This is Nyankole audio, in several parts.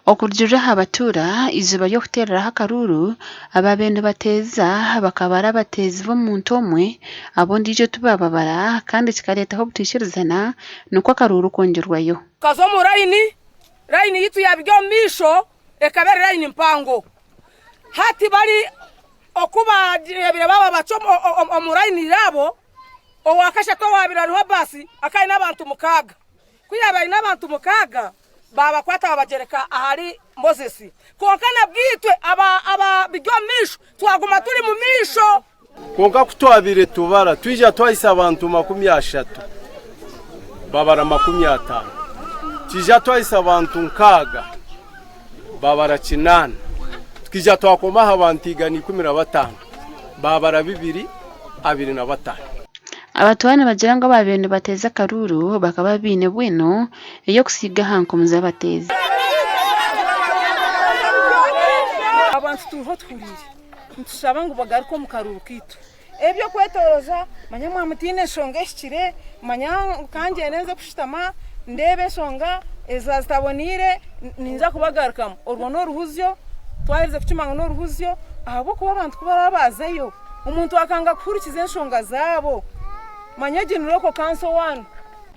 Okurugiirira aha batuura, eizooba ry'okuteereraho akaruuru, abaabaire nibateeza bakaba bari abateezi b'omuntu omwe, ab'ondiijo tibaababara kandi kikareetaho obutaikirizana nikwo akaruuru kwongyerwayo. Tukaza omu layini, layini yaitu yaaba eri omu maisho ekaba eri layini mpango. Hati bari oku baareebire baaba bakye omu layini yaabo, owaakashatu owaabaire ariho baasi akaba aine abantu mukaaga. Ku yaabaire aine abantu mukaaga, baabakwata baabagyereka ahari Moses. Kwonka nabwo itwe ababiri omu maisho twaguma turi mu maisho. Kwonka ku twabaire tubara, twija twahitsya abantu 30, babara 50. Twija twahitsya abantu 60, babara 8. Tukaija twakoma aha bantu 115, babara 225. Abatware nibagira ngu abaabaire nibateeza akaruuru bakaba baine bwino ey'okusiiga aha nkumu z'abateezi. Abantu turiho tuhuriire nitushaba ngu bagaruke omu karuuru kaitu. Eby'okwetoroza manya mwaba mutaine nshonga ehikire manya ka ngyende nze kushutama ndeebe enshonga eza zitaboneire ninza kubagarukamu. Orwo n'oruhuzyo twaherize kukimanya ngu n'oruhuzyo ahabw'okuba abantu ku baraba baazayo omuntu akanga kuhurikiza enshonga zaabo manya egi ni local council one.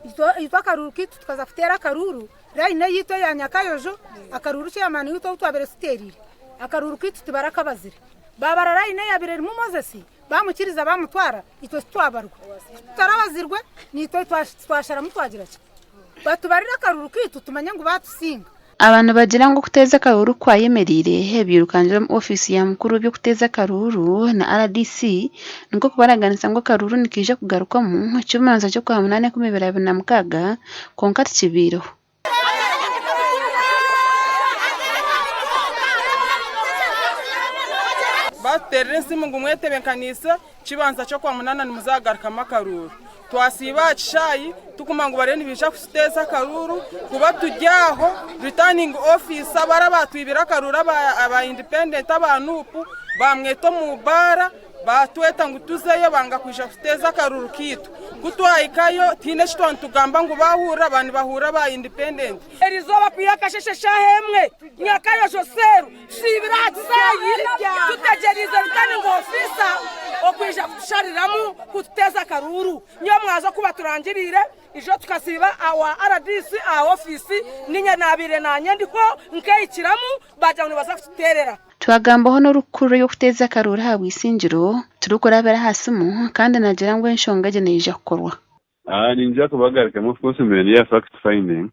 Itwe akaruuru kaitu tukaza kuteera akaruuru, layini eyaitu eya Nyakayojo, akaruuru chairman waitu ou twabaire tuteereire, akaruuru kaitu tibarakabazire. Baabara layini eyabaire erimu Moses, baamukiriza baamutwara, itwe titwabarwa. Ku tutarabazirwe, naitwe twasharamu twagira ki? Batubarire akaruuru kaitu tumanye ngu baatusinga. Aba nibagira ngu okuteeza akaruuru kukwayemereire, ebiirukangire omu ofiisi ya mukuru w'eby'okuteeza akaruuru na rdc nikwo kubaraganisa ngu akaruuru nikaija kugarukwamu eky'omubanza ky'Okwamunaana 2026 kwonka tikibaireho. Baatuteerera esimu ngu mwetebeekaniise Kibanza ky'Okwamunaana nimuza kugarukamu akaruuru. Twasiiba aha kishaayi turikumanya ngu bariyo nibaija kututeeza akaruuru kuba turi aho returning officer bari abaatwibire akaruuru aba independent aba NUP baamweta omu baara baatweta ngu tuzeyo banga kwija kututeeza akaruuru kaitu. Ku twahikayo tihaine eki twaba nitugamba ngu baahurira baaba nibahurira aba independent. Erizooba kwiha akasheshe eshaaha emwe Nyakayojo Cell tusiibire aha kisaayi tutegyereize returning officer okwija kutushariramu kututeeza akaruuru. Nyowe mwaza oku baturangiriire ijo tukasiiba awa rdc aha ofiisi ninye nabaire nanye ndiho nkehikiramu bagira ngu nibaza kututeerera. Twagambaho n'orikukurira eby'okuteeza akaruuru aha bwisingiro turikurabira aha simu kandi nagira ngu enshonga egi neija kukorwa. Niinyija kubagarukamu of course mbaire ndi aha fact finding.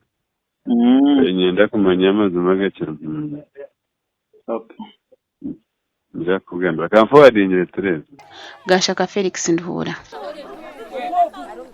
Niinyenda kumanya amazima agakirimu. Nija kukugambira. Ka nfowadingire tureebe. Gashaka Felix Nduhuura.